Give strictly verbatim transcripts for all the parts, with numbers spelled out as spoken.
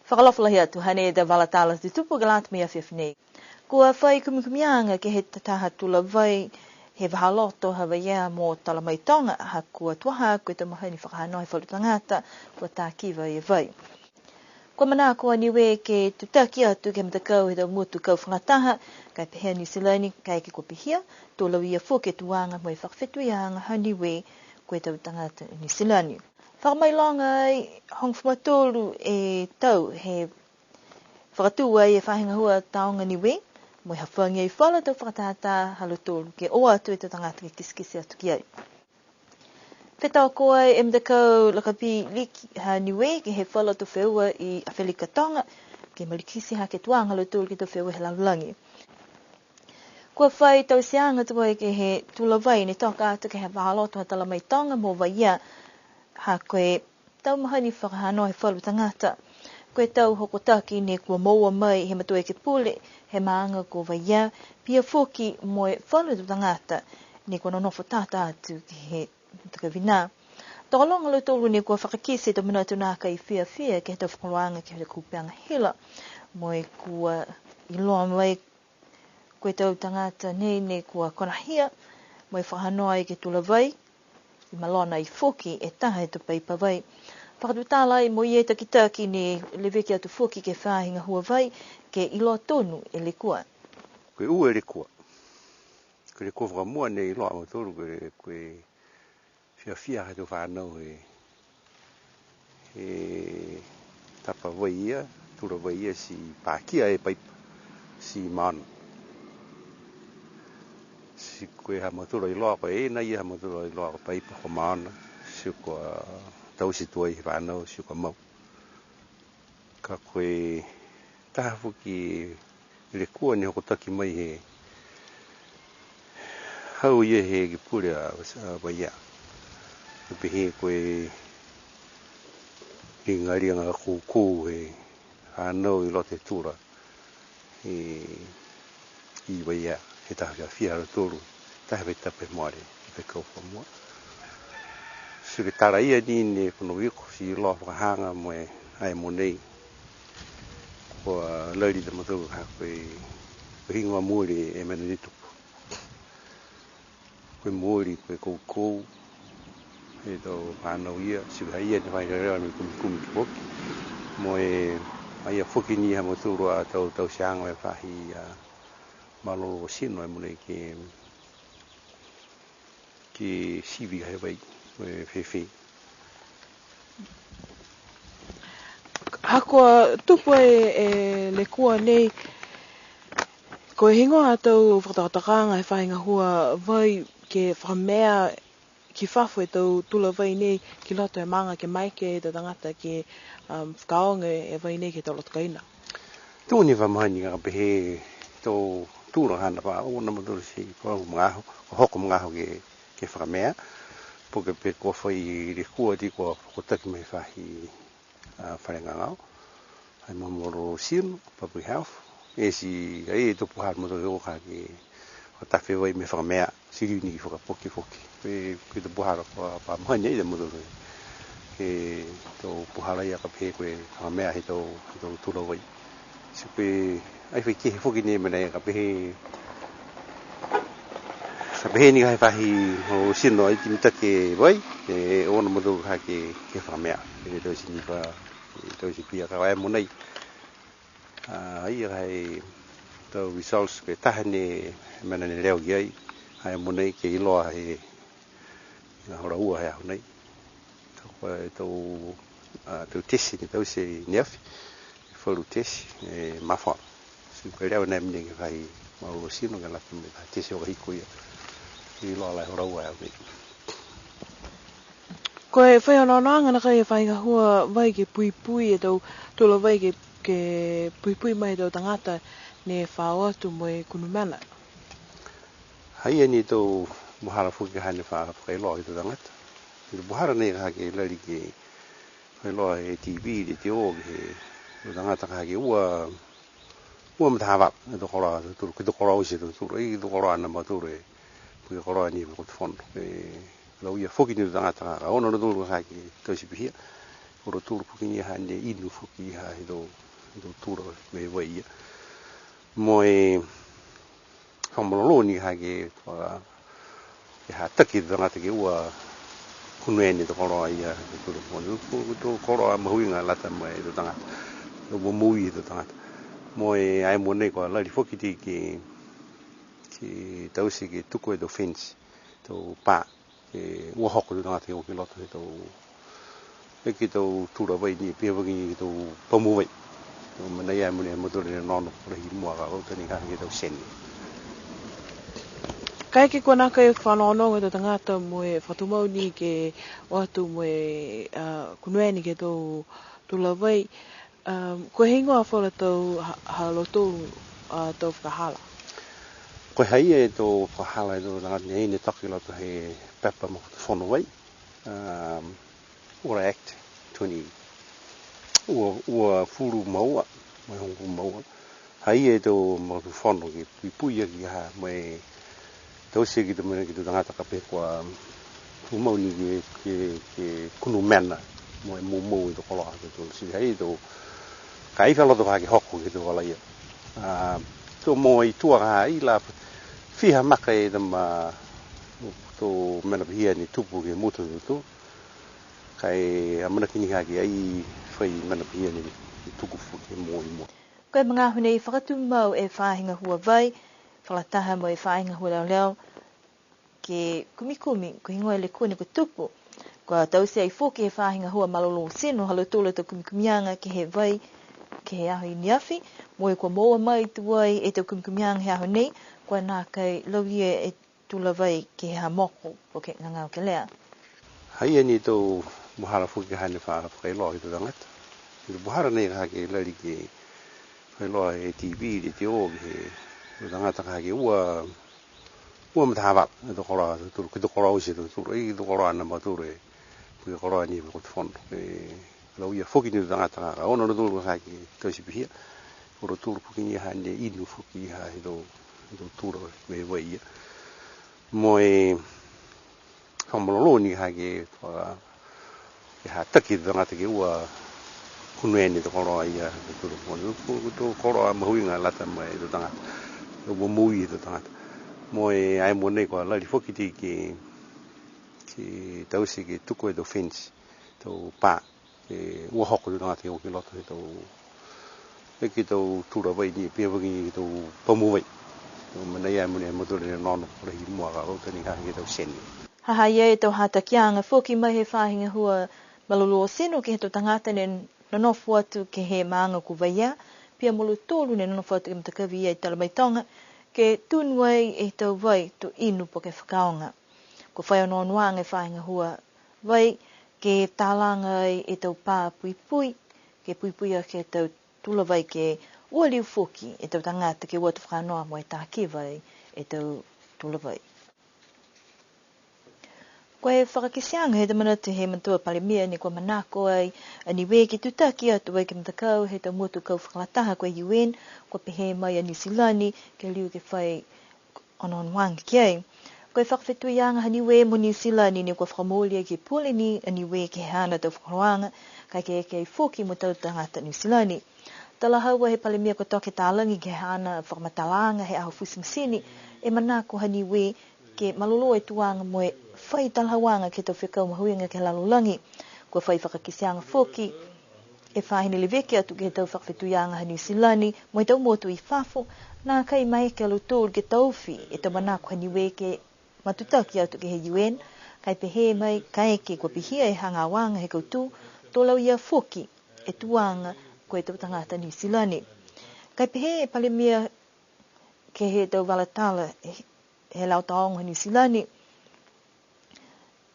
Fakaalofa lahi atu, hanei e tau vala tala tutupu ke lata mo e afiafi nei. Kua fai kumikumiaga ke he taha tula vai he vahāloto ha Vaiea mo Talamaitoga, ha kua tuaha ko e tau mahani fakahanoa he falu tagata kua tā kiva e vai. Kua manako a Niue ke tutaki atu ke he matakau he tau motu kau fakataha, ka e pehē a Niu Silani, kaeke kua pihia, to lauia foki e tuaga mo e fakafetuiaga ha Niue ko e tau tagata Niu Silani. Fakamailoga ai hogofulu ma tolu e tau he fakatū ai e Faahi Gahua Tāoga Niue, mo e hafagi ai falu tau fakatātā ha lautolu ke o atu e tau tagata ke kitekite atu ki ai. Fetoko ai e matakau lakapi liki ha Niue ke he falu tau feua i Afelika Toga, ke malikiti hake tuaga ha lautolu ke he tau feua he lalolagi. Kua fai tauteaga tuai ke he tula vai ne toka atu ke he vahāloto ha Talamaitoga mo Vaiea, ha ko e tau mahani fakahanoa he falu tagata. Ko e tau hokotaki ne kua moua mai he matua ekepule he maaga ko Vaiea, pihia foki mo e falu tau tagata ne kua nonofo tata atu ke he matakavi nā. Tokologa a lautolu ne kua fakakite e tau manatu nākai fiafia ke he tau fakaholoaga ke he kupega hila. Mo e kua iloa mai ko e tau tagata nei ne kua konahia mo e fakahanoa ai ke he tula vai, i malona ai foki e taha he tau paipa vai. Fakatutala ai mo e takitaki ne leveki atu foki ke he Faahi Gahua Vai, ke iloa tonu e lekua. Ko e ua e lekua. Ko e lekua fakamua ne iloa a mautolu, ko e, ko e fiafia he tau fānau he, he tapa vai ia, tula vai ia, ti pakia e paipa, ti maona. Ti ko e ha mautolu iloa ko e, nā ia ha mautolu iloa ko e paipa kua maona, ti kua taute tuai he fānau, ti kua mau. Ka ko e taha foki e lekua ne hokotaki mai he, hau ia he ekepule a, a Vaiea. Pehē ko e liga, liga koukou he fānau i loto he tula. E, i Vaiea, he taha fiafia ha lautolu, taha fetapa he mole, he fekau fakamua. Ti ko e tala ia ni ne kua nofo, ti iloa fakahaga mo e ai mogonei. Kua lali a mautolu ha ko e, ko e heigoa mooli e mena ne tupu. Ko e mooli, ko e koukou, he tau fānau ia, ti ko e ha ia ne fai leleoa mo e kumikumi foki. Mo e, ha ia foki ni ha mautolu a tau, tauteaga e faahi a malolō tino e mogonei ke, ke sivi he vai, mo e fēfē. Ha kua tupu e, e lekua nei, ko e heigoa a tau fakatokatokaaga he faahi gahua vai ke fakamea ki fafo e tau tula vai nei ki loto he maaga ke maeke e tau tagata ke, um, fakaaoga e vai nei ke he tau loto kaina. Tuga ni fa mahani ka pehē tau tula haana fa, o na mautolu ti kua hoko magaaho, kua hoko magaaho ke, ke fakamea, po ke pehē kua fai lekua ti kua hokotaki mai faahi a, fale gagao. Ai mo, mo malolō tino, public health. E ti, ai e tau puhala mo tau ka ke, ko e tafe vai mo e fakamea, ti liu ni ke fakapoki foki. Ko e, ko e tau puhala kua, kua mahani ai mo tau. Ke tau puhala ia ka pehē ko e fakamea he tau, he tau tula vai. Ti ko e, ai fai kehe foki ni mena ia ka pehē, ka pehē ni ka he faahi malolō tino ai ti mitaki e vai, e, o na mautolu ka ke, ke fakamea. E tau ti ni fa, e tau ti pihia ka e mogonei. A, ia ka he tau results ko e taha ni mena ne leo ki ai, e mogonei ke iloa he, he hora ua he aho nei. Ka ko e tau, a, tau tesi ne taute i neafi, e falu tesi, e mafola. Ti ko e leo nai mena ke fai malolō tino ke lata mo e tesi o ka hiko ia. Iloa lahi e hora ua he aho nei. Ko e fai onoonoaga nakai e faahi gahua vai ke puipui e tau tula vai ke, ke puipui mai e tau tagata ne fa o atu mo e kunu mena. Ha ia ni tau puhala foki ka hane fa, fakailoa ke he tau tagata. Tau puhala nei ka ke lali ke fakailoa he T V, ke he o ke he tau tagata ka ke ua, ua matahavala, e tau koloa, tau tula, ke he tau koloa oti, tau tula, e tau koloa na mautolu e, ke he koloa ni ko e tau fono. E, lauia foki ni tau tagata ka, ka o na tau tula ka ke tau ti pihia. Ko lautolu foki ni ha ne inu foki ha he tau, he tau tula mo e vai ia. Mo e fakamalolō ni ha ke fa-, ke hataki e tau tagata ke ua kunu eni e tau koloa ia he tau tula mo e, ko e tau koloa mahuiga lata mo e tau tagata. Tau momoui he tau tagata. Mo e ai mo nei kua lali foki ti ke, ke taute ke tuku e tau fence, tau pā. Ke ua hoko e tau tagata ke ua ki loto he tau, he ke he tau tula vai ni, pihia foki ni ke he tau pamu vai. Tau mena ia mo e, mo e tau ne nono, ko e lahi mua ka ko e tau ni ka ke he tau sene. Kaeke kua nākai fanogonogo e tau tagata mo e fakatumau ni ke o atu mo e, a, kunu eni ke he tau tula vai. Um, ko e heigoa falu a tau ha, ha lautolu a tau fakahala. Ko e ha ia e tau fakahala e tau tagata nei ne toka i loto he pepa ma fakatufono vai. Um, Ura Act twenty, ua, ua fulu ma ua, mo e hogofulu ma ua. Ha ia e tau ma fakatufono ke puipui aki ha, mo e taute ke he tau mena ke he tau tagata ka pehē kua tumau ni ke, ke, ke kunu mena mo e moumou e tau koloa ha tautolu. Ti ha ia e tau, ka e fia loto ka ke hoko ke he tau vala ia. A, to mo e tua ka ha i la fiha maka e tama tau mena pihia ne tupu ke he motu ha tautolu. Ka e amanaki ni ha ke ai fai mena pihia ne tuku foki mo e mua. Ko e magaaho nei fakatumau e faahi gahua vai, fakalataha mo e faahi gahua leoleo, ke kumikumi, ko e heigoa e lekua ne kua tupu. Kua taute ai foki he faahi gahua malolō tino ha lautolu a tau kumikumiaga ke he vai, ke he aho i neafi, mo e kua moua mai tuai e tau kumikumiaga he aho nei, kua nākai lauia e tula vai ke he hamoko, po ke gagao kelea. Ha ia ni e tau puhala foki ha ne fa-, fakailoa ke he tau tagata. E tau puhala nei ka ha ke lali ke fakailoa he T V, ke he T O, ke he tau tagata ka ha ke ua, ua matahavala e tau koloa ha tautolu, ke he tau koloa oti ha tautolu, ai ke he tau koloa ha mautolu e, po ke koloa ni he fakatufono. E, lauia foki ni e tau tagata ka, ka onoono a tautolu ka ke taute pihia. Ko lautolu foki ni ha ne inu foki ha he tau, he tau tula mo e vai ia. Mo e fakamalolō ni ha ke fa-, ke hataki e tau tagata ke ua kunu eni e tau koloa ia he tau tula mo e, ko e tau koloa mahuiga lata mo e tau tagata. Tau momoui he tau tagata. Mo e ai mo nei kua lali foki ti ke, ke taute ke tuku e tau fence, tau pā. Ke ua hoko e tau tagata ke ua ki loto he tau, he ke he tau tula vai ni, pihia foki ni ke he tau pamu vai. Tau mena ia mo e, mo e tau ne nono, ko e lahi mua ka ko e tau ni ka ke he tau sene. Ha ha i ai e tau hatakiaga foki mai he faahi gahua malolō tino ke he tau tagata ne nonofo atu ke he maaga ko Vaiea, pihia mo lautolu ne nonofo atu ke he matakavi ia i Talamaitoga, ke tunu ai e tau vai to inu po ke fakaaoga. Kua fai onoonoaga e faahi gahua vai, ke talaga ai e tau pā puipui, ke puipui aki e tau tula vai ke ua liu foki e tau tagata ke ua atu fakanoa mo e taki vai e tau tula vai. Ko e fakakiteaga he tau manatu he matua Palemia ne kua manako ai a Niue ke tutaki atu ai ke he matakau he tau motu kau fakalataha ko e U N, kua pehē mai a Niu Silani ke liu ke fai onoonoaga ki ai. Ko e fakafetuiaga ha Niue mo Niu Silani ne kua fakamooli ai ke pule ni a Niue ke he haana tau fakaholoaga, ka e eke ai foki mo e tau tagata Niu Silani. Talahau he Palemia ko Toke Talagi ke he haana fakamatalaaga he aho Futi Matini, e manako ha Niue ke malolō e tuaga mo e fai talahauaga ke he tau fekau mahuiga ke he lalolagi. Kua fai fakakiteaga foki e faahi ne leveki atu ke he tau fakafetuiaga ha Niu Silani mo e tau motu i fafo, nākai maeke a lautolu ke taofi e tau manako ha Niue ke matutaki atu ke he U N, ka e pehē mai kaeke kua pihia e hagaoaga he kautū, to lauia foki e tuaga ko e tau tagata Niu Silani. Ka e pehē e Palemia ke he tau vala tala he, he Lao Taogo Niu Silani,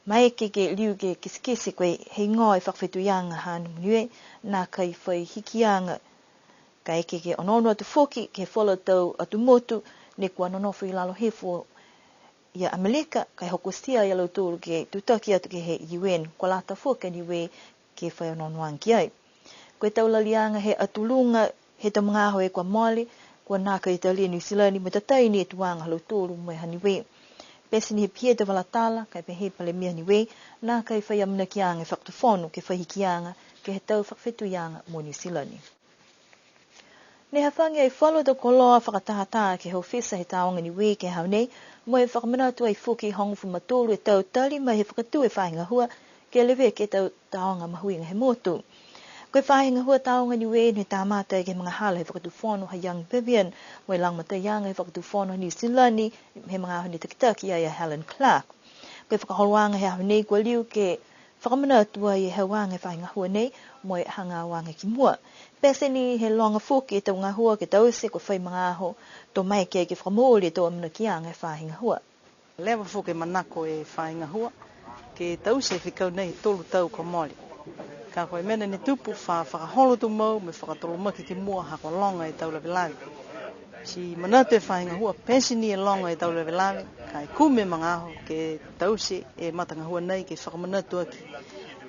maeke ke liu ke kitekite ko e heigoa e fakafetuiaga ha Niue, nākai fai hikiaga. Ka e eke ke onoono atu foki ke he falu tau atu motu ne kua nonofo i lalo hifo ia Amelika, ka e hokotia ia lautolu ke tutaki atu ke he U N, kua lata foki a Niue ke fai onoonoaga ki ai. Ko e tau laliaga he atu luga he tau magaaho kua mole, kua nākai talia e Niu Silani mo e tatai ni e tuaga ha lautolu mo e ha Niue. Pete ni he pihia e tau vala tala, ka e pehē e Palemia ha Niue, nākai fai amanakiaga e Fakatufono ke fai hikiaga ke he tau fakafetuiaga mo Niu Silani. Ne hafagi ai falu a tau koloa fakatātā ke he ofisa he Tāoga Niue ke he aho nei, mo e fakamanatu ai foki hogofulu ma tolu e tau tali mai he fakatū e faahi gahua, ke leveki e tau tāoga mahuiga he motu. Ko e faahi gahua Tāoga Niue ne tamata ke he magahala he fakatufono ha Young Vivian, mo e lagomataiaga he fakatufono Niu Silani, he magaaho ne takitaki ai a Helen Clark. Ko e fakaholoaga he aho nei kua liu ke fakamanatu ai e hauaga he faahi gahua nei, mo e hagaao age ki mua. Pete ni he loga foki e tau gahua ke taute kua fai magaaho, to maeke ke fakamooli e tau amanakiaga he faahi gahua. Leva foki e manako e faahi gahua, ke taute e fekau nei he tolu tau kua mole. Ka ko e mena ne tupu fa fakaholo tumau mo e fakatolomaki ki mua ha kua loga e tau lavelave. Ti manatu e faahi gahua pete ni e loga e tau lavelave, ka e kumi e magaaho ke taute e matagahua nei ke fakamanatu aki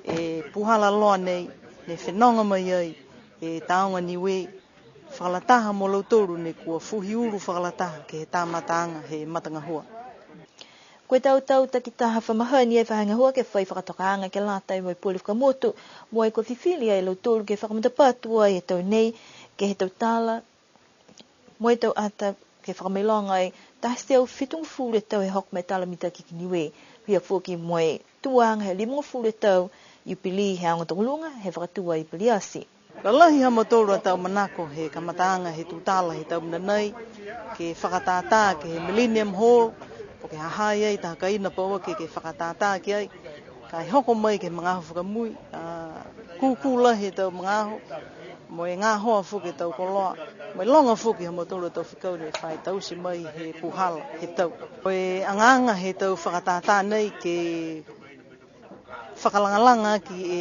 e puhala loa nei, ne fenoga mai ai e Tāoga Niue, fakalataha mo lautolu ne kua fuhi ulu fakalataha ke he tamataaga he matagahua. Ko e tau tau takitaha fa mahani e faahi gahua ke fai fakatokaaga ke lata mo e pule fakamotu, mo e kua fifili ai lautolu ke fakamatapatu ai e tau nei, ke he tau tala, mo e tau ata ke fakamailoga ai, taha e teau fitugofulu e tau he hoko mai e tala mitaki ki Niue, pihia foki mo e tuaga he limagofulu e tau Iupili he aoga tokoluga, he fakatū ai i Paliati. Lalahi ha mautolu a tau manako he kamataaga he tutala he tau mena nei, ke fakatātā ke he Millennium Hall, po ke ha ha i ai taha kaina pauaki ke fakatātā ki ai. Ka e hoko mai ke he magaaho fakamui, a, kūkū lahi e tau magaaho, mo e gahoa foki e tau koloa, mo e loga foki ha mautolu a tau fekau ne fa taute mai he puhala he tau. Ko e agaaga he tau fakatātā nei ke fakalagalaga aki e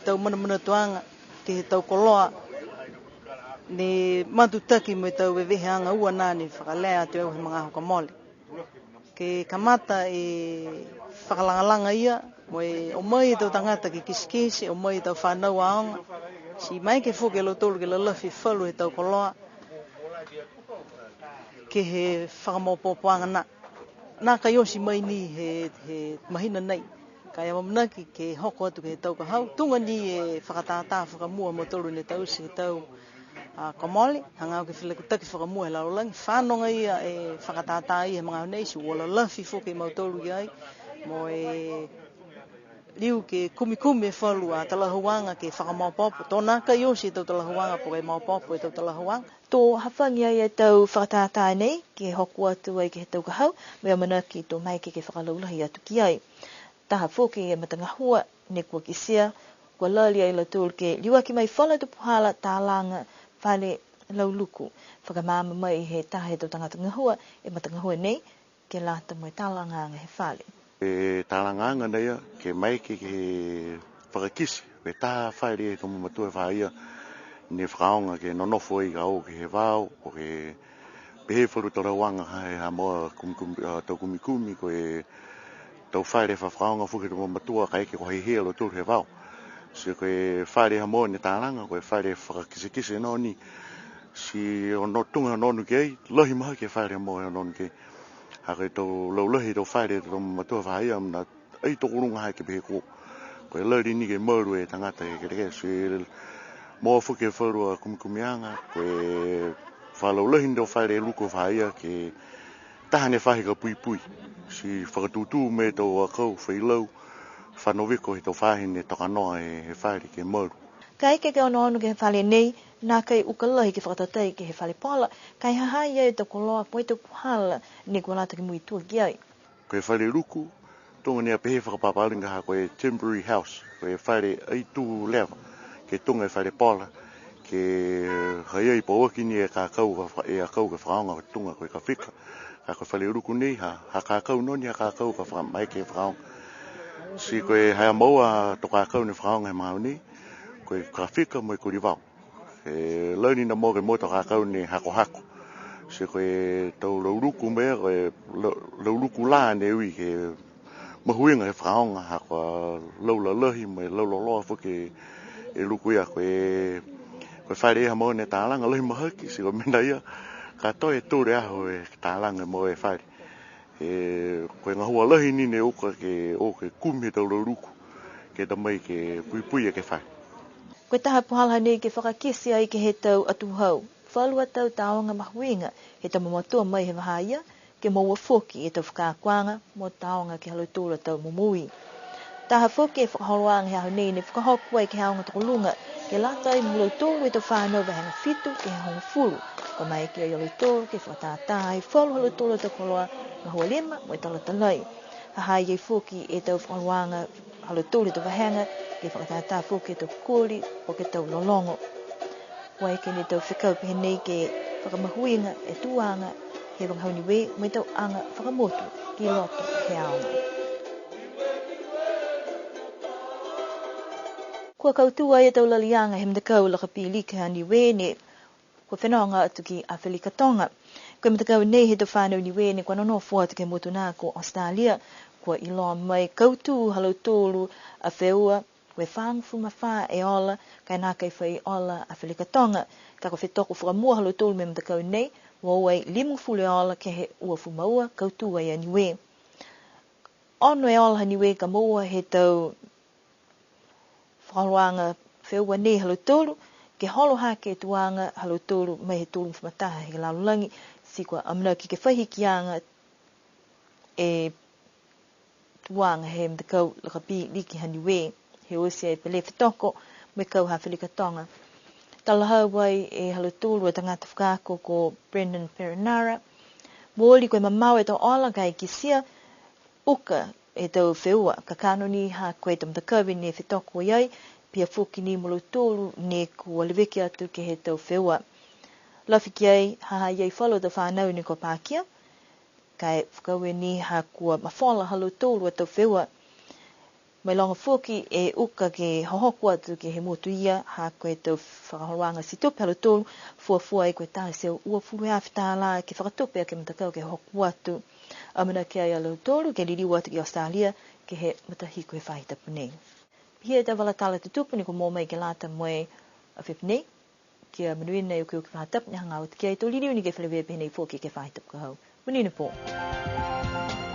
tau manamanatuaga ke he tau koloa ne matutaki mo e tau veveheaga ua nā ne fakalea atu he magaaho ka mole. Ke kamata e fakalagalaga ia, mo e o mai e tau tagata ke kitekite, o mai e tau fanau aoga, ti maeke foki a lautolu ke lalafi falu he tau koloa, ke he fakamaopoopoaga nā. Nākai oti mai ni he, he mahina nei. Ka e amanaki ke hoko atu ke he tau ka hau, tuga ni e fakatātā fakamua ha mautolu ne taute he tau, a, ka mole, hagaao ke felakutaki fakamua he lalolagi, fano agaia e fakatātā ia he magaaho nei, ti ua lalafi foki e mautolu ki ai, mo e liu ke kumikumi e falu a talahauaga ke fakamaopoopo, to nākai oti e tau talahauaga po ke maopoopo e tau talahauaga. To hafagi ai e tau fakatātā nei, ke hoko atu ai ke he tau ka hau, mo e amanaki to maeke ke fakalaulahi atu ki ai. Taha foki e matagahua ne kua kitia, kua lali ai a lautolu ke liuaki mai falu a tau puhala talaga fale lauuluku. Fakamaama mai he taha he tau tagata gahua e matagahua nei, ke lata mo e talagaaga he fale. E talagaaga nei a, ke maeke ke fakakite, ko e taha fale he tau mamatua he faahi ia, ne fakaaoga ke nonofo ai ka o ke he vao, po ke pehē falu talahauaga ha, ha maua kumikumi, a, tau kumikumi, ko e tau fale fa fakaaoga foki he tau mamatua, kaeke kua hehe a lautolu he vao. Ti ko e fale ha maua ne talaga, ko e fale fakakitekite noa ni. Ti onoono tuga onoono ki ai, lahi mahaki e fale ha maua onoono ki ai. Ha ko e tau laulahi tau fale he tau mamatua he faahi ia, mena ai tokoluga hake pehē ko, ko e lali ni ke malu e tagata he kelekele. Ti moua foki e falu a kumikumiaga, ko e fakalaulahi ni tau fale luku he faahi ia ke taha ni e faahi ka puipui. Ti fakatūtū mai e tau akau failau, fano viko he tau faahi ne toka noa e, he fale ke malu. Kaeke ke onoono ke he fale nei, nākai uka lahi ke fakatatai ke he fale pola, ka e ha ha i ai e tau koloa po ke tau puhala ne kua lata ke muitua ki ai. Ko e fale luku, tuga ni a pehē fakapapauliga ha ko e temporary house, ko e fale ai tū leva, ke tuga e fale pola, ke ha i ai pauaki ni e akau ka fa-, e akau ke fakaaoga tuga ko e kafika. Ka ko e fale luku nei, ha, ha akau noa ni, ha akau ka faka-, maeke ke fakaaoga. Ti ko e ha maua a tau akau ne fakaaoga he magaaho nei, ko e kafika mo e kulivao. E lali ni a maua ke moua e tau akau ne hakohako. Ti ko e tau lauluku mai, ko e la-, lauluku lā ne ui ke mahuiga he fakaaoga, ha kua laulalahi mo e lauloloa foki e luku ia. Ko e, ko e fale ia ha maua ne talaga lahi mahaki, ti ko e mena ia, ka toe tolu e aho e talaga mo e fale. E, ko e gahua lahi ni ne uka ke, o ke kumi he tau lauluku, ke ta mai ke puipui e ke fale. Ko e taha puhala nei ke fakakite ai ke he tau atuhau. Falu a tau tāoga mahuiga he tau mamatua mai he vahā ia, ke moua foki e tau fakaakoaga mo tāoga ke he ha lautolu a tau momoui. Taha foki e fakaholoaga he aho nei ne fakahoko ai ke he aoga tokoluga, ke lata ai mo lautolu e tau fānau vahega fitu ke he hogofulu, kua maeke ai a lautolu ke fakatātā ai falu ha lautolu a tau koloa gahua lima mo e talatalai. Ha ha i ai foki e tau fakaholoaga ha lautolu e tau vahega, ke fakatātā foki e tau koli, po ke tau lologo. Kua eke ni e tau fekau pehē nei ke fakamahuiga e tuaga he vagahau Niue mo e tau aga fakamotu ki loto he aoga. Kua kautū ai e tau laliaga he matakau lakapī liki ha Niue ne kua fenoga atu ki Afelika Toga. Ko e matakau nei he tau fānau Niue ne kua nonofo atu ke he motu nā ko Australia, kua iloa mai kautū ha lautolu a feua, ko e fāgofulu ma fā e ola, ka e nākai fai ola Afelika Toga. Ka kua fetoko fakamua ha lautolu mo e matakau nei, kua o ai limagofulu e ola ke he uafulu ma ua, kautū ai a Niue. Ono e ola ha Niue ka moua he tau fakaholoaga feua nei ha lautolu, ke holo hake e tuaga ha lautolu mai he tolugofulu ma taha he lalolagi, ti kua amanaki ke fai hikiaga e tuaga he matakau lakapī liki ha Niue, he oti e pele fetoko mo e kau ha Afelika Toga. Talahau ai e ha lautolu a tagata fakaako ko Brendan Perenara, mooli ko e mamao e tau ola ka e kitia, uka e tau feua, kakano ni ha ko e tau matakavi ne fetoko i ai, pihia foki ni mo lautolu ne kua leveki atu ke he tau feua. Lafi ki ai, ha ha i ai falu a tau fānau ne kua pakia, ka e fakaaue ni ha kua mafola ha lautolu a tau feua. Mailoga foki e uka ke hohoko atu ke he motu ia, ha ko e tau fakaholoaga ti tupe ha lautolu, fuafua ai ko e taha e teau uafulu e afe tālā ke fakatupe aki e matakau ke hoko atu. Amanaki ai a lautolu ke liliu atu ki Australia ke he matahiku he faahi tapu nei. Pihia e tau vala tala tutupu ne kua moua mai ke lata mo e afiafi nei, kia monuina e okioki faahi tapu ne hagaao atu ki ai. To liliu ni ke feleveia pehē nei foki ke he faahi tapu ka hau. Monuina e pō.